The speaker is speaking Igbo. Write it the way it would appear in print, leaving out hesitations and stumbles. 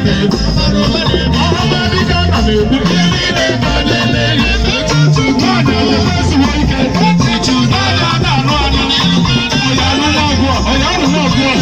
ike. Ọhamadike ana m ekwu ihe niile ka na-eme. Nwaanyị ọdịfe ike. Nwaanyị a na-anụ anụ. Ọya anụ n'ọgụ a. Ọya anụ n'ọgụ a.